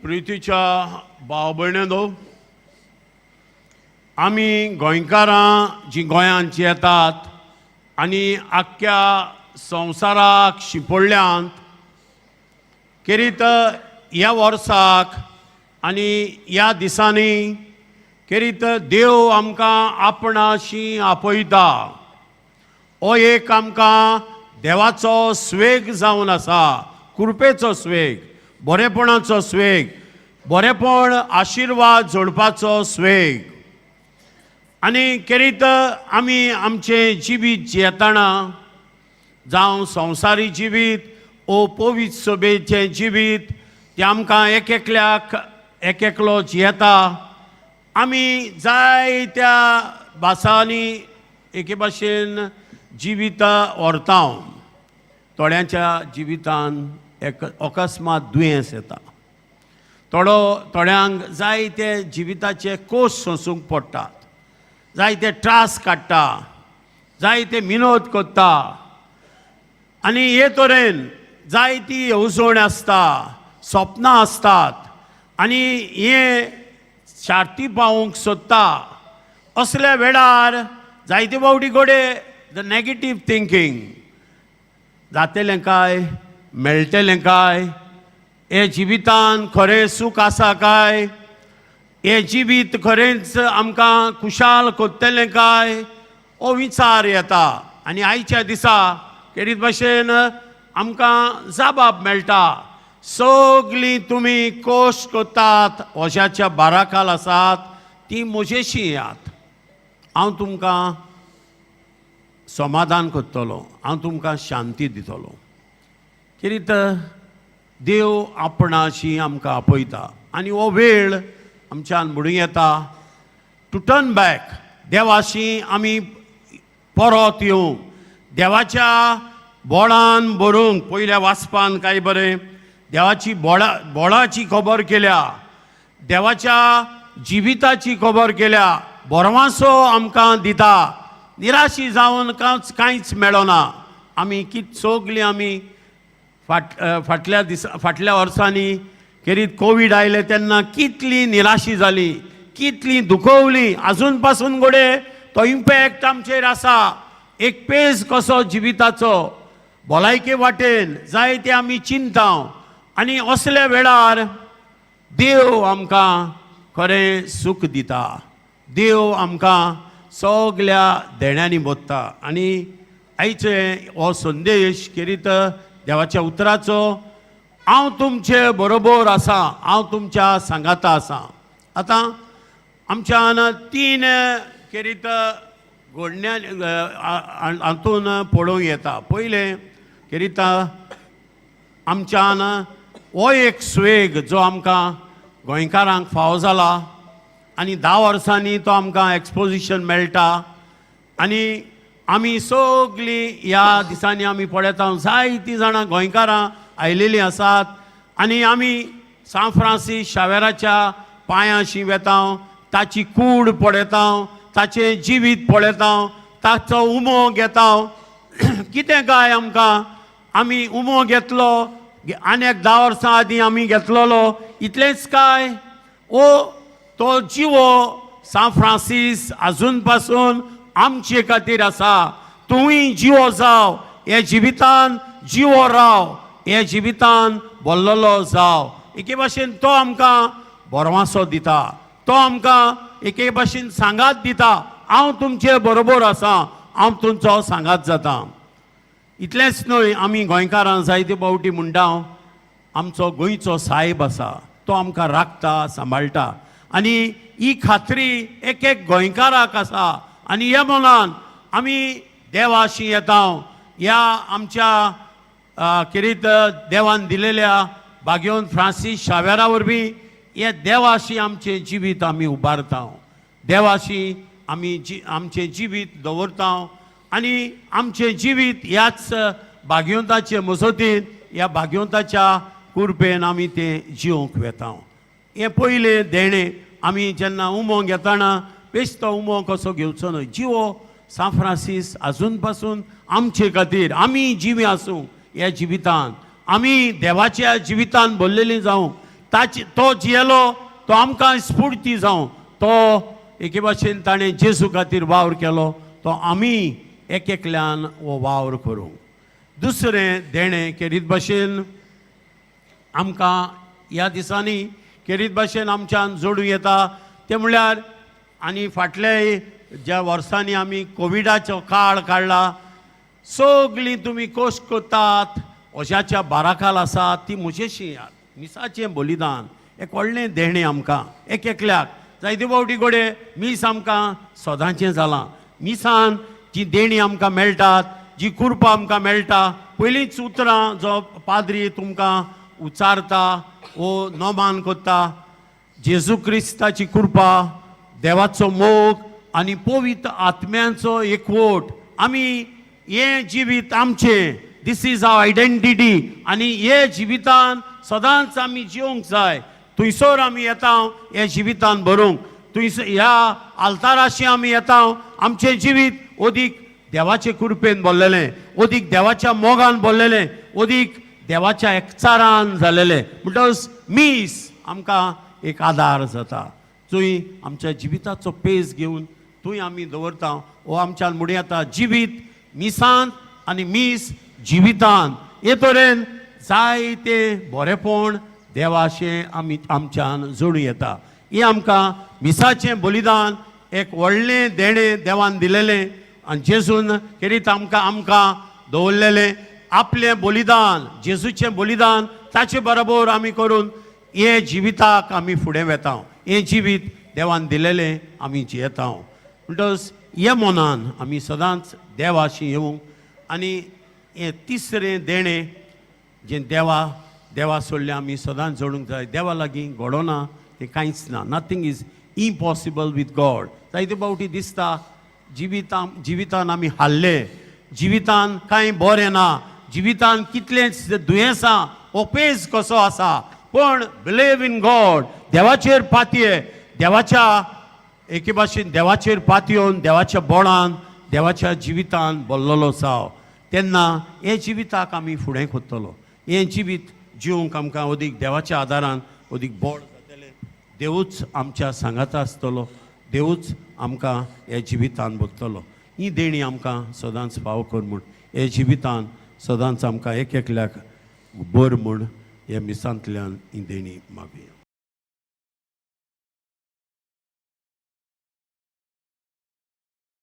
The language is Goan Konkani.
प्रितीच्या भाव भयणींनो, आमी गोंयकारां जीं गोंयांत येतात आनी आख्ख्या संवसाराक शिंपडल्यांत खेरीत ह्या वर्साक आनी ह्या दिसांनी खेरीत देव आमकां आपणाशी आपयता. हो एक आमकां देवाचो स्वेग जावन आसा, कृपेचो स्वेग, बरेपणाचो स्वेग, बरेपण आशिर्वाद जोडपाचो स्वेग. आनी खेरीत आमी आमचें जिवीत जियेतना, जावं संवसारी जिवीत ओ पवित्र सभेचें जिवीत, तें आमकां एक एकल्याक एक एकलो जियेता. आमी जायत्या भासांनी एके भाशेन जिवितां व्हरता. थोड्यांच्या जिवितान एक अकस्मात दुयेंस येता, थोड्यांक जायते जिविताचे कोश सोंसूंक पडटात, जायते त्रास काडटा, जायते मिनोद करता आनी हे तरेन जायती येवजण आसता, सपनां आसतात आनी हे शार्ती पावोवंक सोदता. असल्या वेळार जायते फावटी घडये the negative thinking, जातलें काय, मेळटलें काय, हे जिवितान खरें सूख आसा काय, हें जिवीत खरेंच आमकां खुशाल करतलें काय, हो विचार येता. आनी आयच्या दिसा खेरीत भाशेन आमकां जाबाब मेळटा, सगळीं तुमी कश्ट करतात, वज्याच्या बाराखाल आसात, ती म्हजेशी येयात, हांव तुमकां समाधान करतलो, हांव तुमकां शांती दितलो. खेरीत देव आपणाशी आमकां आपयता आनी हो वेळ आमच्यान म्हणूं येता टू टर्न बॅक, देवाशी आमी परत येवंक, देवाच्या बोळान भरूंक. पयल्या वाचपान काय बरें देवाची बोळा बोळाची खबर केल्या, देवाच्या जिविताची खबर केल्या, बरवासो आमकां दिता. निराशी जावन कांयच मेळना. आमी कित सगलीं आमी फाटल्या दिसा, फाटल्या वर्सांनी खेरीत कोवीड आयले तेन्ना कितली निराशी जाली, कितली दुखवली. आजून पासून घडये तो इम्पॅक्ट आमचेर आसा, एक पेज कसो जिविताचो. भलायके वाटेन जायते आमी चिंता आनी असल्या वेळार देव आमकां खरें सूख दिता, देव आमकां सगल्या देण्यांनी भरता. आनी आयचे हो संदेश खेरीत देवाच्या उतराचो, हांव तुमचे बरोबर आसा, हांव तुमच्या सांगाता आसा. आतां आमच्यान तीन खेरीत घडण्या हातून पळोवंक येता. पयलें खेरीत आमच्यान हो एक स्वेग जो आमकां गोंयकारांक फावो जाला आनी 10 वर्सांनी तो आमकां एक्सपोजिशन मेळटा. आनी आमी सगळीं ह्या दिसांनी आमी पळयता, जायतीं जाणां गोंयकारां आयलेलीं आसात आनी आमी सांत फ्रांसीस शावेराच्या पांयांशी वेता, ताची कूड पळयता, ताचें जिवीत पळयता, ताचो उमो घेता. कितें काय आमकां आमी उमो घेतलो आनी एक 10 वर्सां आदीं आमी घेतलेलो, इतलेंच काय ओ तो जिवो सांत फ्रांसीस आजून पासून आमचे खातीर आसा. तुवूय जिवो जाव, हे जिवितान जिवो राव, हे जिवितान बोल्लोलो जाव. एके भाशेन तो आमकां बरवासो दिता, तो आमकां एके भाशेन सांगात दिता, हांव तुमचे बरोबर आसा, हांव तुमचो सांगात जाता. इतलेंच न्हय, आमी गोंयकारां जायते फावटी म्हणटा, आमचो गोंयचो सायब आसा, तो आमकां राखता, सांबाळटा आनी ही खात्री एक एक गोंयकाराक आसा. आनी ह्या मनान आमी देवाशी येता, ह्या आमच्या खेरीत देवान दिलेल्या भाग्योन फ्रांसीस शावेरा वरवीं हे देवाशी आमचें जिवीत आमी उबारता, देवाशी आमी जी आमचें जिवीत दवरता आनी आमचें जिवीत ह्याच भाग्यवंताचे मजतीन, ह्या भाग्यवंताच्या कुरपेन आमी तें जिवंक वेता. हें पयलें देणें. आमी जेन्ना उमो घेतना बेश्टो उमो कसो घेवचो न्हय. जिवो सांत फ्रांसीस आजून पासून आमचे खातीर, आमी जिवी आसूं ह्या जिवितान, आमी देवाच्या जिवितान भरलेलीं जावं. ताची तो जियेलो तो आमकां स्फूर्ती जावं. तो एके भाशेन ताणें जेजू खातीर वावर केलो, तो आमी एक एकल्यान हो वावर करूंक. दुसरें देणें खेरीत भाशेन आमकां ह्या दिसांनी खेरीत भाशेन आमच्यान जोडूं येता तें म्हणल्यार, आनी फाटले ज्या वर्सांनी आमी कोविडाचो काळ काडला, सगळीं तुमी कोश करतात अशाच्या बाराखाल आसा ती म्हजेशी याद. मिसाचें बलिदान एक व्हडलें देणें आमकां एक एकल्याक. जायते फावटी घडये मीस आमकां सदांचें जालां. मिसान जी देणीं आमकां मेळटात, जी कुरपा आमकां मेळटा, पयलींच उतरां जो पाद्री तुमकां उच्चारता वो नोमान करता, जेजू क्रिस्ताची कृपा, देवाचो मोग आनी पवित्र आत्म्यांचो एकवट, आमी हें जिवीत आमचें, this is our identity. आनी हे जिवितान सदांच आमी जिवंक जाय. थंयसर आमी येता हे जिवितान भरूंक, थंयसर ह्या आल्ताराशी आमी येता, आमचें जिवीत अदीक देवाचे कृपेन भरलेलें, अदीक देवाच्या मोगान भरलेलें, अदीक देवाच्या एकचारान जालेलें. म्हणटकच मीस आमकां एक आदार जाता. थंय आमच्या जिविताचो पेज घेवन थंय आमी दवरता हो आमच्यान म्हणूं येता जिवीत मिसान आनी मीस जिवितान. हे तरेन जायते बरेपण देवाशें आमी आमच्यान जोडूं येता. हें आमकां मिसाचें बलिदान एक व्हडलें देणें देवान दिलेलें आनी जेजून खेरीत आमकां आमकां दवरलेलें आपलें बलिदान, जेजूचें बलिदान ताचे बरोबर आमी करून हे जिविताक आमी फुडें वेता. हें जिवीत देवान दिलेलें आमी जियेता. म्हणटकच हे मनान आमी सदांच देवाशी येवंक. आनी हें तिसरें देणें जें देवा देवा सोडलें आमी सदांच जोडूंक जाय. देवा लागीं घडोना तें कांयच ना. Nothing is impossible with God. जायते फावटी दिसता जिवितान जिवितान आमी हारले, जिवितान कांय बरें ना, जिवितान कितलेंच दुयेंसां, हो पेज कसो आसा, पूण बिलीव इन गॉड. देवाचेर पातये, देवाच्या एके भाशेन देवाचेर पातयेवन देवाच्या बोळान देवाच्या जिवितान भरलेलो जाव, तेन्ना हें जिविताक आमी फुडें कोत्तलो. हें जिवीत जिवंक आमकां अदीक देवाच्या आदारान अदीक बळ जातलें. देवूच आमच्या सांगाता आसतलो, देवूच आमकां हे जिवितान भरतलो. ही देणी आमकां सदांच फावो कर म्हूण, हे जिवितान सदांच आमकां एक एकल्याक बर म्हूण ह्या मिसांतल्यान ही देणी मागुया.